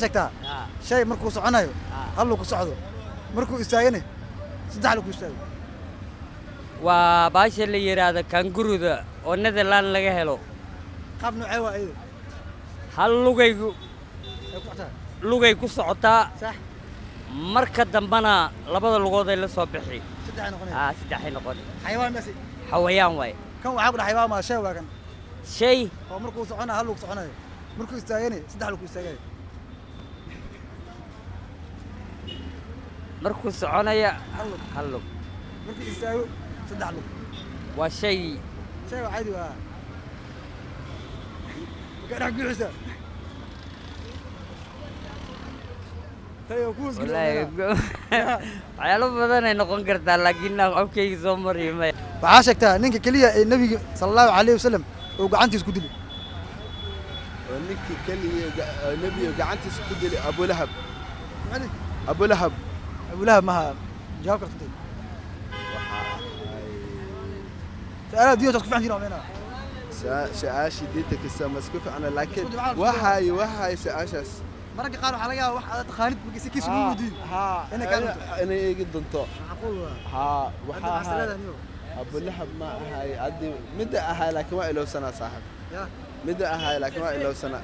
Sheegtaa shay markuu soconayo hal ku socdo, markuu istaagana saddex lu ku istaago. Waa baasha la yidhaahdo kanguruda oo Netherland laga helo. Qaab noocee waa iyadu? Hal lugaygu ay ku socotaa. Lugay ku socotaa. Sax. Marka dambena labada lugood ay la soo bixi. Saddexay noqonaya. Aa, saddexay noqon. Xayawaan masi? Xawayaan waay. Kan waxaa ku dhax xayawaan maa, shay waa kan. Shay. Oo markuu soconayo hal lug soconayo, markuu istaagana saddex lug ku istaagayo. Markuu soconaya hal lug. Hal lug. Markuu istaago saddex lug. Waa shay. Shay waa caadi, waa markaa dhex guuxisa tayo ku hoos. Wallaahi waxyaalo badan ay noqon kartaa, laakiin afkayga soo mariyo maya. Waxaa sheegtaa ninka keliya ee Nebiga sala Allahu calayhi wasalam uu gacantiisa ku dilay. Oo ninkii keliya oo Nebiga gacantiisa ku dilay, Abulahab. Abulahab. Abulahab maha jawaab kartantay. Waxa ay Su-aalaha diinta ku fiican jirin oo su-aashii diinta kasta ma isku ficna, laakiin Isku dhibcaha. Waxay su-aashaas Mararka qaar waxaa laga yaabaa wax aad taqaanid markii si kiis lagu weydiiyo inay kaa lunto. Inay eegi doonto. Macquul waa. Haa. Hadda Waxaa maxaa ahay leedahay niyo? Abulahab ma ahay addi midda ahay, laakiin waa ilowsanaa, saaxib. Ya. Midda ahay, laakiin waa ilowsanaa.